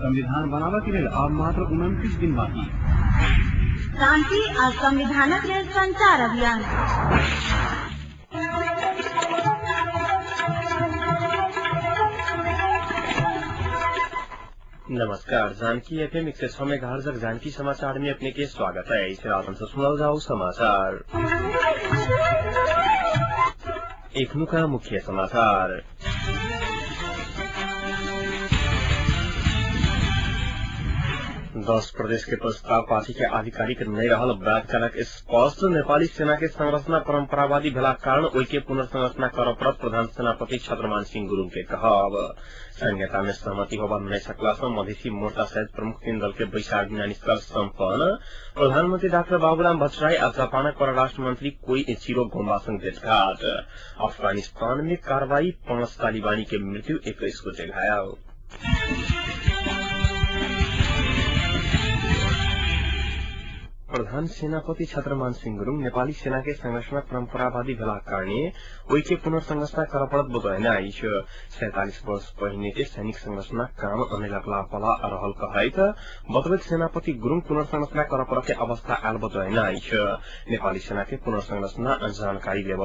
संविधान बनाबऽ के लेल अब मात्र 29 दिन बाकी। शांति आ संविधानक लेल संचार अभियान। नमस्कार, जानकी एफएम 106 मेगाहर्ट्ज जानकी समाचार में अपने के स्वागत है। इस रात हमसे सुनल जाओ समाचार। एखनुका मुख्य समाचार। दस प्रदेश के प्रस्ताव पार्टी के आधिकारिक नहीं रहल बात कनक स्पष्ट। नेपाली सेना के संरचना परंपरावादी भेला कारण ओहि के पुनर्संरचना करऽ पड़त प्रधान सेनापति छत्रमान सिंह गुरूङ के कहब। संहिता में सहमति होबा नहीं सकला सँ मधेसी मोर्चा सहित प्रमुख तीन दल के बैसार बिना निष्कर्ष सम्पन्न। प्रधानमन्त्री डाक्टर बाबूराम भट्टराई आ जापानक परराष्ट्र मंत्री कोइचिरो गोम्बासँग भेटघाट। अफगानिस्तान में कार्रवाई, 5 तालिबानी के मृत्यु, 21 गोटे घायल। प्रधान सेनापति छत्रमान सिंह गुरूङ नेपाली सेना के संरचना परंपरावादी भेला कारणे ओहि के पुनर्संरचना करऽ पड़त बतौने अछि। 47 वर्ष पहिने के सैनिक संरचना काम अने लगला पला रहल कहैत बतबैत सेनापति गुरूङ पुनर्संरचना करऽ पड़ऽ के अवस्था आयल बतौने अछि। नेपाली सेना के पुनर्संरचना जानकारी लेब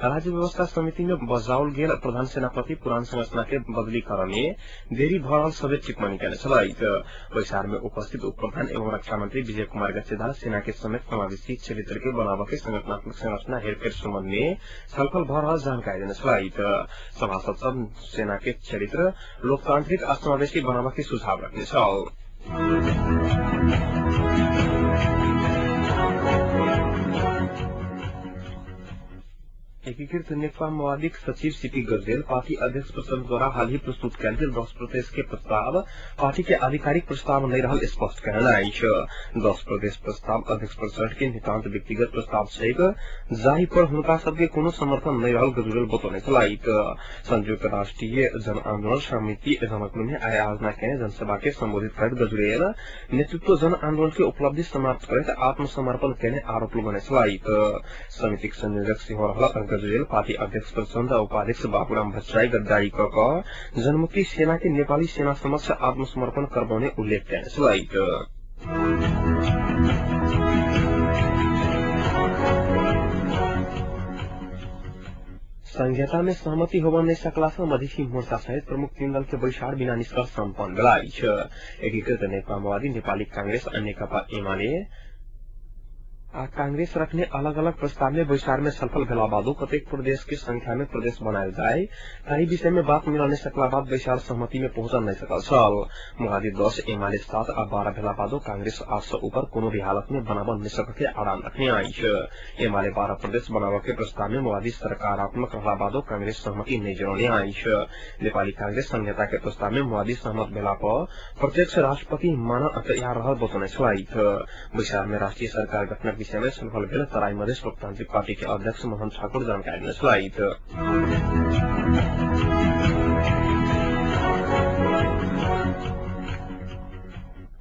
राज्य व्यवस्था समिति में बजाओल गेल प्रधान सेनापति पुरान संरचना के बदली करऽ में देरी भऽ रहल समेत टिप्पणी केने छलथि। बैसार में उपस्थित उप प्रधान एवं रक्षा मंत्री विजय कुमार गच्छेदार सेना के समेत समावेशी चरित्र के बनाव के संगठनात्मक संरचना हेरफेर सम्बन्ध में छलफल भऽ रहल जानकारी देने छलथि। सभासद सब सेना के चरित्र लोकतांत्रिक आ समावेशी बनाव के सुझाव रखने छल। एकीकृत नेकपा माओवादीक सचिव सीपी गजरेल पार्टी अध्यक्ष प्रचण्ड द्वारा हाल ही प्रस्तुत कयल गेल 10 प्रदेश के प्रस्ताव पार्टी के आधिकारिक प्रस्ताव नहीं रहल स्पष्ट कयने अछि। 10 प्रदेश प्रस्ताव अध्यक्ष प्रचण्ड के नितान्त व्यक्तिगत प्रस्ताव छैक, जाहि पर हुनका सबके कोनो समर्थन नहीं रहल गजुरेल बतौने छलथि। संयुक्त राष्ट्रीय जन आन्दोलन समिति जनकपुर में आइ आयोजना केने जनसभा के सम्बोधित करैत गजुरेल नेतृत्व जन आन्दोलन के उपलब्धि समाप्त करैत आत्मसमर्पण केने आरोप लगौने छलथि। समितिक संयोजक सेहो रहल गजुरेल पार्टी अध्यक्ष प्रचण्ड आ उपाध्यक्ष बाबूराम भट्टराई गद्दारी क कऽ जनमुक्ति सेना के नेपाली सेना समक्ष आत्मसमर्पण करबौने उल्लेख केने छलथि। संहिता में सहमति होबऽ नहीं सकला सँ मधेसी मोर्चा सहित प्रमुख तीन दल के बैसार बिना निष्कर्ष सम्पन्न भेल अछि। एकीकृत नेकपा माओवादी, नेपाली कांग्रेस आ नेकपा एमाले आ कांग्रेस रखने अलग अलग प्रस्ताव में बैसार में छलफल भेला बादो कतेक प्रदेश के संख्या में प्रदेश बनायल जाय ताहि विषय में बात मिल नहीं सकला बाद बैसार सहमति में पहुंचल नहीं सकल छल। माओवादी 10, एमाले 7 आ 12 भेला बादो कांग्रेस 8 सँ ऊपर कोनो भी हालत में बनाबऽ नहीं सकके आराम रखने अछि। एमाले 12 प्रदेश बनाबऽ के प्रस्ताव में माओवादी सकारात्मक रहला बादो कांग्रेस सहमति नहीं जनौने अछि। नेपाली कांग्रेस संहिता के प्रस्ताव में माओवादी सहमत भेला पर प्रत्यक्ष राष्ट्रपति मानल तैयार रहल बतौने छलथि। बैसार में राष्ट्रीय सरकार गठनक विषय में छलफल भेल तराई मधेस लोकतांत्रिक पार्टी के अध्यक्ष मोहन ठाकुर जानकारी देने छलथि।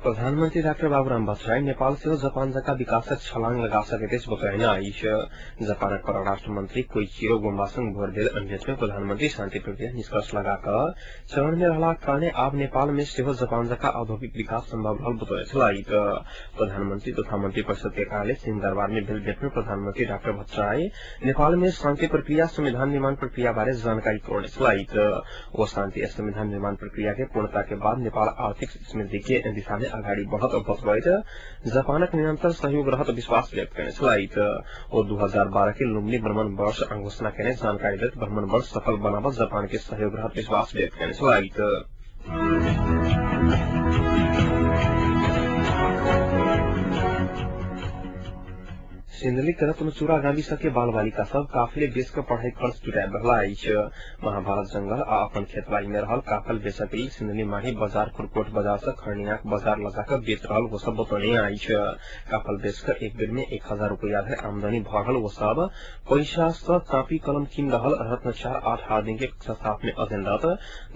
प्रधानमन्त्री डाक्टर बाबूराम भट्टराई नेपाल सेहो जापान जकाँ विकासक छलांग लगा सकैत अछि बतौने अछि। जापानक परराष्ट्र मंत्री कोइचिरो गोम्बासँग भोर भेल भेट में प्रधानमन्त्री शान्ति प्रक्रिया निष्कर्ष लगा कऽ चरण में रहलाक कारणे आब नेपाल में सेहो जापान जकाँ औद्योगिक विकास सम्भव रहल बतौने छलथि। प्रधानमन्त्री तथा मंत्री परिषद के कार्यालय सिंह दरबार में भेल भेट में प्रधानमन्त्री डाक्टर भट्टराई नेपाल में शान्ति प्रक्रिया संविधान निर्माण प्रक्रिया बारे जानकारी करौने छलथि। ओ शान्ति आ संविधान निर्माण प्रक्रिया के पूर्णता के बाद नेपाल आर्थिक समृद्धि के दिशा में अगाडि बढ़त बतबैत जापानक निरन्तर सहयोग रहत विश्वास व्यक्त केने छलथि। ओ 2012 के लुम्बिनी भ्रमण वर्ष घोषणा केने जानकारी दैत भ्रमण वर्ष सफल बनाबऽ जापान के सहयोग रहत विश्वास व्यक्त केने छलथि। सिन्धुलीक रत्नचूड़ा गाविस के बाल बालिका सब काफले बेच कऽ पढ़ाई खर्च जुटाबि रहल अछि। महाभारत जंगल आ अपन खेतबाड़ी में रहल काफल बेचक लेल सिन्धुली माही बाजार खुरकोट बाजार सँ खरनियाक बाजार लऽ जा कऽ बेच रहल ओ सब बतौने अछि। काफल बेच कऽ एक बेर में 1000 रुपैया धरि आमदनी भऽ रहल ओ सब पैसा सँ कापी कलम किन रहल रत्न 4 8 हार्दिङ के कक्षा 7 में अध्ययनरत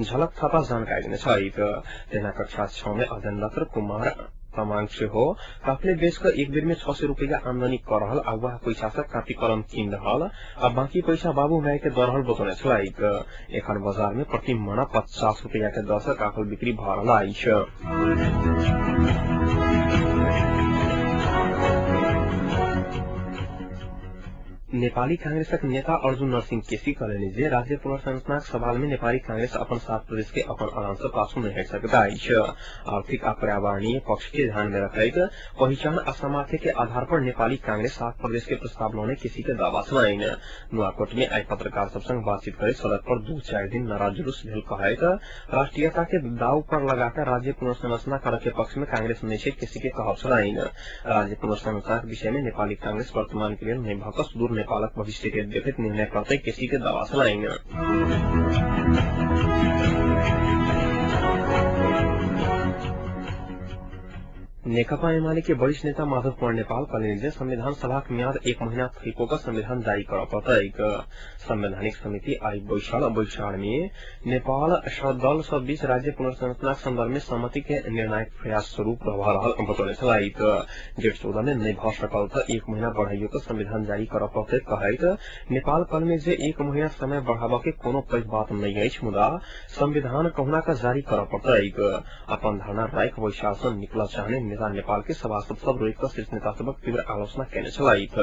झलक थापा जानकारी देने छथि। तहिना कक्षा 6 में अध्ययनरत कुमार तमाङ सेहो काफले बेच क एक बेर में 600 रुपैया आमदनी कर रहल आ वह पैसा से कापी कलम किन रहल आ बाकी पैसा बाबू माय के दर रहल बतौने छलैक। एखन बाजार में प्रति मना 50 रुपैया के दर से काफल बिक्री भ रहल अछि। नेपाली कांग्रेसक नेता अर्जुन नरसिंह केसी कहलनि जे राज्य पुनर्संरचनाक सवाल में नेपाली कांग्रेस अपन 7 प्रदेश के अपन अड़ान से पाछू नहि हटि सकैत अछि। आर्थिक आ पर्यावरणीय पक्ष के ध्यान में रखैत पहिचान आ सामर्थ्य के आधार पर नेपाली कांग्रेस 7 प्रदेश के प्रस्ताव लौने केसी के दावा छलनि। नुवाकोट में आइ पत्रकार सब संग बातचीत करैत सड़क पर 2-4 दिन नारा जुलूस भेल कहैत राष्ट्रीयता के दाव पर लगाकर राज्य पुनर्संरचना करऽ के पक्ष में कांग्रेस नहि छै केसी के कहब छलनि। राज्य पुनर्संरचनाक विषय में नेपाली कांग्रेस वर्तमान के लेल नहि भऽ कऽ सुदूर नेपालक भविष्य के देखैत निर्णय करतै केसी के दावा छलनि। नेकपा एमाले के वरिष्ठ नेता माधव कुमार नेपाल कहलनि जे संविधान सभाक म्याद 1 महीना थपिको क संविधान जारी करऽ पड़तैक। संवैधानिक समिति आइ बैसल बैसार में नेपाल दल सब बीच राज्य पुनर्संरचनाक संदर्भ में सहमति के निर्णायक प्रयास स्वरूप भऽ रहल बतौने छलैक। जेठ 14 में नहि भऽ सकल तऽ 1 महीना बढ़ाइयो क संविधान जारी करऽ पड़तै कहैत नेपाल कहलनि जे 1 महीना समय बढ़ाबऽ के कोनो पैघ बात नहि अछि, मुदा संविधान कहुना क जारी करऽ पड़तैक। अपन धारणा राखि बैसार सँ निकलऽ चाहने नेता नेपाल के सभासद सब रोकि कऽ शीर्ष नेता सबक तीव्र आलोचना केने छलैथ।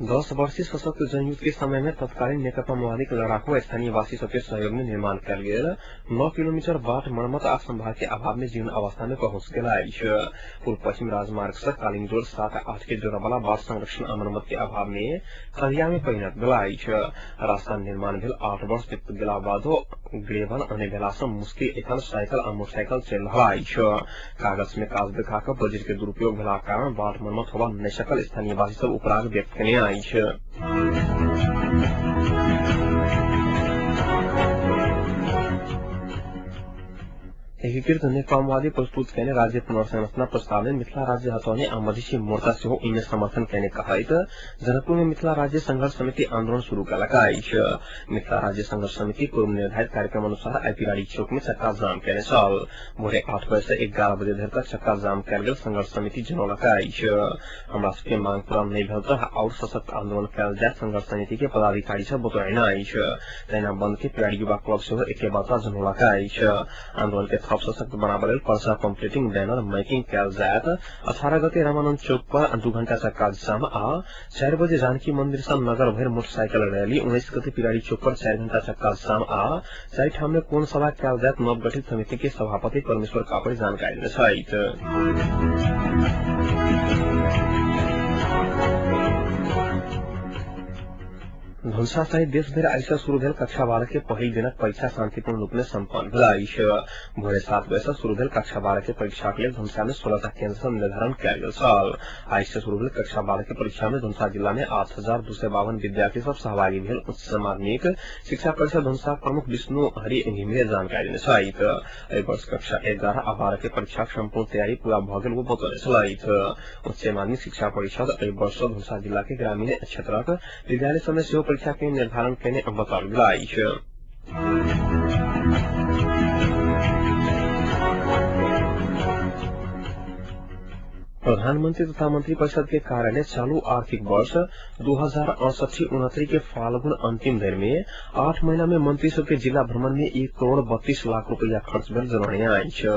दस वर्षीय सशक्त जनयुद्ध के समय में तत्कालीन नेकपा माओवादी के लड़ाकू स्थानीयवासी सबके सहयोग में निर्माण कयल गेल 9 किलोमीटर बाट मरम्मत आ संभाल के अभाव में जीर्ण अवस्था में पहुंच गेल अछि। पूर्व पश्चिम राजमार्ग से कालिंगजोर 7 आ 8 के जोड़े वाला बाट संरक्षण आ मरम्मत के अभाव में खलिया में परिणत भेल अछि। रास्ता निर्माण भेल 8 वर्ष बीत गेला बादो ग्रेवल आने भेला से मुश्किल एखन साइकिल आ मोटरसाइकिल चलि रहल अछि। कागज में काज देखा कऽ बजट के दुरुपयोग भेलाक कारण बाट मरम्मत होबा नहि सकल स्थानीयवासी सब उपराग व्यक्त केने अछि। एकीकृत नेकपा माओवादी प्रस्तुत केने राज्य पुनर्संरचना प्रस्ताव में मिथिला राज्य हटौने आ मधेसी मोर्चा सेहो एहिमे समर्थन केने कहैत जनकपुर में मिथिला राज्य संघर्ष समिति आंदोलन शुरू केलक अछि। मिथिला राज्य संघर्ष समिति पूर्व निर्धारित कार्यक्रम अनुसार आइ पिरारी चौक में चक्का जाम केने छल। भोरे 8 बजे से 11 बजे धरि तक चक्का जाम कयल गेल संघर्ष समिति जनौलक अछि। हमरा सबके मांग पूरा नहि भेल तऽ आओर सशक्त आंदोलन कयल जायत संघर्ष समिति के पदाधिकारी सब बतौने अछि। तहिना बंद के पिरारी युवा क्लब सेहो एके बात जनौलक अछि। आंदोलन के थप सशक्त बनाबऽ लेल पर्चा पम्पलेटिंग बैनर माइकिंग कयल जायत। 18 गते रामानंद चौक पर 2 घंटा चक्का जाम आ 4 बजे जानकी मंदिर से नगर भरि मोटरसाइकिल रैली। 19 गते पिरारी चौक पर 4 घंटा चक्का जाम आ 4 ठाम में कोण सभा कयल जायत नवगठित समिति के सभापति परमेश्वर कापड़ी जानकारी देने छथि। धनुषा सहित देशभरि आइ सँ शुरू भेल कक्षा 12 के पहिल दिनक परीक्षा शांतिपूर्ण रूप में सम्पन्न भेल अछि। भोरे 7 बजे सँ शुरू भेल कक्षा 12 के परीक्षा के लेल धनुषा में 16टा केन्द्र सब निर्धारण कयल गेल छल। आइ सँ शुरू भेल कक्षा 12 के परीक्षा में धनुषा जिला में 8,252 विद्यार्थी सब सहभागी भेल उच्च माध्यमिक शिक्षा परिषद धनुषा प्रमुख विष्णु हरि घिमिरे जानकारी देने छथि। एहि वर्ष कक्षा 11 आ 12 के परीक्षाक सम्पूर्ण तैयारी पूरा भऽ गेल ओ बतौने छलथि। उच्च माध्यमिक शिक्षा परिषद एहि वर्ष धनुषा जिला के ग्रामीण क्षेत्रक विद्यालय सब में सेहो परीक्षा के निर्धारण केने बताओल गेल अछि। प्रधानमंत्री तथा मंत्री परिषद के कार्यालय चालू आर्थिक वर्ष 2068-69 के फाल्गुन अंतिम धरि में 8 महीना में मंत्री सबके जिला भ्रमण में 1,32,00,000 रुपया खर्च भेल जनौने अछि।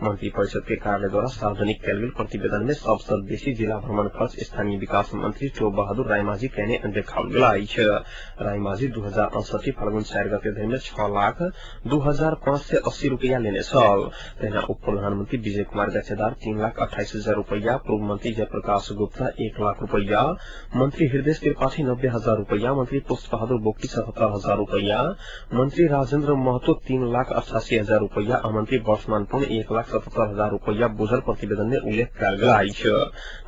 मंत्री परिषद के कार्यालय द्वारा सार्वजनिक कयल गेल प्रतिवेदन में सबसँ बेसी जिला भ्रमण खर्च स्थानीय विकास मंत्री चौ बहादुर रायमाझी केने देखाओल गेल अछि। रायमाझी 2068 फाल्गुन 4 गते धरि में 6,02,580 रुपया लेने छल। तहिना उप प्रधानमंत्री विजय कुमार गच्छेदार 3,28,000 रुपया, पूर्व मंत्री जयप्रकाश गुप्ता 1 लाख रुपया, मंत्री हृदय त्रिपाठी 90,000 रुपया, मंत्री पुष्प बहादुर बोगटी 77,000 रुपया, मंत्री राजेंद्र महतो 3,88,000 रुपया आ मंत्री वर्षमान पुन 1,77,000 रुपया बुझल प्रतिवेदन में उल्लेख कयल गेल अछि।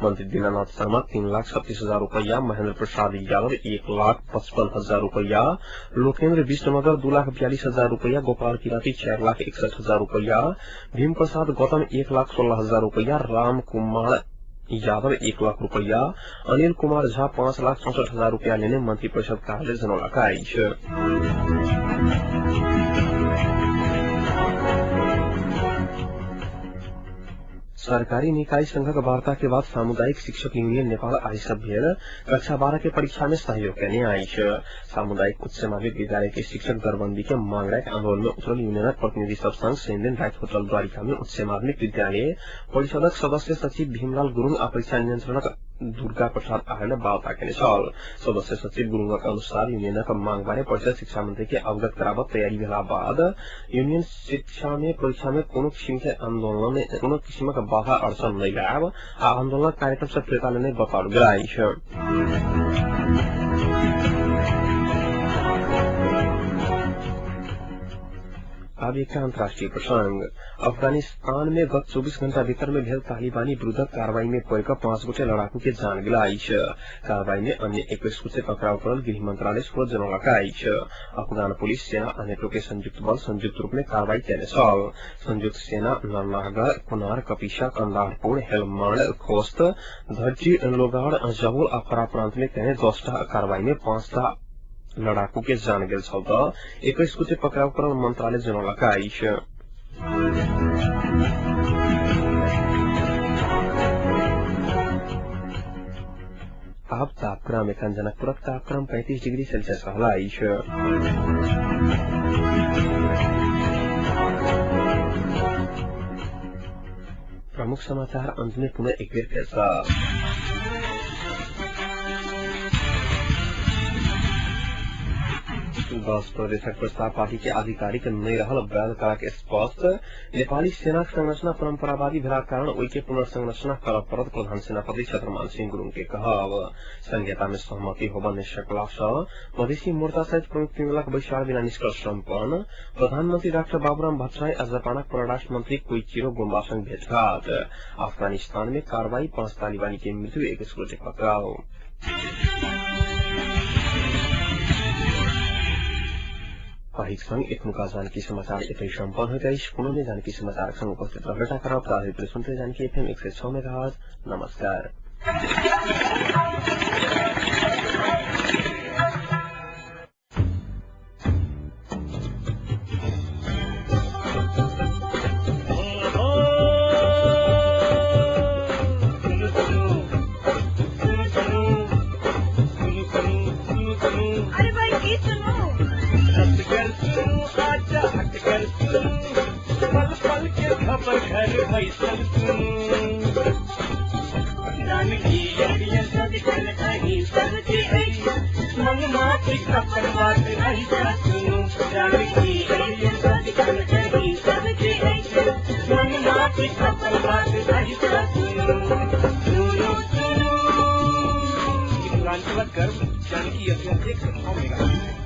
मंत्री दीनानाथ शर्मा 3,36,000 रुपया, महेंद्र प्रसाद यादव 1,55,000 रुपया, लोकेन्द्र विष्णुमगर 2,42,000 रुपया, गोपाल किराती 4,61,000 रुपया, भीम प्रसाद गौतम 1,16,000 रुपया, राम कुमार यादव 1 लाख रुपैया, अनिल कुमार झा 5,64,000 रुपैया लेने मंत्री परिषद कार्यालय जनौलक अछि। सरकारी निकाय संघक वार्ता के बाद सामुदायिक शिक्षक यूनियन नेपाल आइ सब भेल कक्षा 12 के परीक्षा में सहयोग केने अछि। सामुदायिक उच्च माध्यमिक विद्यालय के शिक्षक दरबंदी के मांग राखि आंदोलन में उतरल यूनियनक प्रतिनिधि सब संग शनिदिन राति होटल द्वारिका में उच्च माध्यमिक विद्यालय परिषदक सदस्य सचिव भीमलाल गुरूङ आ परीक्षा नियंत्रणक दुर्गा प्रसाद आर्य वार्ता केने छल। सदस्य सचिव गुरूङक अनुसार यूनियनक मांग बारे परिषद शिक्षा मंत्री के अवगत कराबऽ तैयारी भेला बाद यूनियन शिक्षा में परीक्षा में कोनो किसिम के आंदोलन में कोनो किसिमक बाधा अड़चन नहि लायब आ आंदोलनक कार्यक्रम से फिर्ता लेने बताओल गेल अछि। अब एकटा अंतर्राष्ट्रीय प्रसंग। अफगानिस्तान में गत 24 घंटा भीतर में भेल तालिबानी विरुद्धक कार्रवाई में पड़ि कऽ 5 गोटे लड़ाकू के जान गेल अछि। कार्रवाई में अन्य 21 गोटे पकड़ाव पड़ल गृह मंत्रालय सेहो जनौलक अछि। अफगान पुलिस, सेना आ नेटो के संयुक्त बल संयुक्त रूप में कार्रवाई केने छल। संयुक्त सेना नरनागर, कुनार, कपिसा, कंदारपुर, हेलमंड, खोस्त, धज्जी, लोगाड़, जबुल आ फरा प्रांत में केने 10टा कार्रवाई में 5टा लड़ाकू के जान गेल छल तऽ 21 गोटे पकड़ाव पड़ल मंत्रालय जनौलक अछि। आब तापक्रम। एखन जनकपुरक तापक्रम 35 डिग्री सेल्सियस रहल अछि। प्रमुख समाचार अंत में पुनः एक बेर फेर सँ। दस प्रदेशक प्रस्ताव पार्टी के आधिकारिक नहि रहल वैध कराक स्पष्ट। नेपाली सेनाक संरचना परंपरावादी भेलाक कारण ओहि के पुनर्संरचना करऽ पड़त प्रधान सेनापति छत्रमान सिंह गुरूङ के कहब। संहिता में सहमति होबऽ नहि सकला सँ मधेसी मोर्चा सहित प्रमुख तीन दलक बैसार बिना निष्कर्ष सम्पन्न। प्रधानमंत्री डाक्टर बाबूराम भट्टराई आ जापानक परराष्ट्र मंत्री कोइचिरो गोम्बा संग भेटघाट। अफगानिस्तान में कार्रवाई, 5 तालिबानी के मृत्यु, 21 गोटे पकड़ाव। अहिक संग एखनुका जानकी समाचार एतै सम्पन्न होइत अछि। पुनः जानकी समाचारक संग उपस्थित रहबे करब। ताधरि सुनते जानकी एफएम 106 मेगाहर्ट्ज। नमस्कार। अरे भाई की सुनू, पल पल के खबर घर बैसल सुनू, जानकी सबके मन माटी खबर बात ऐसा सुनू, जानकी सबके मन माटी खबर बात ऐसा सुनू, सुनू सुनू मिथिलांचलक गर्व जानकी एफएम 106 मेगाहर्ट्ज।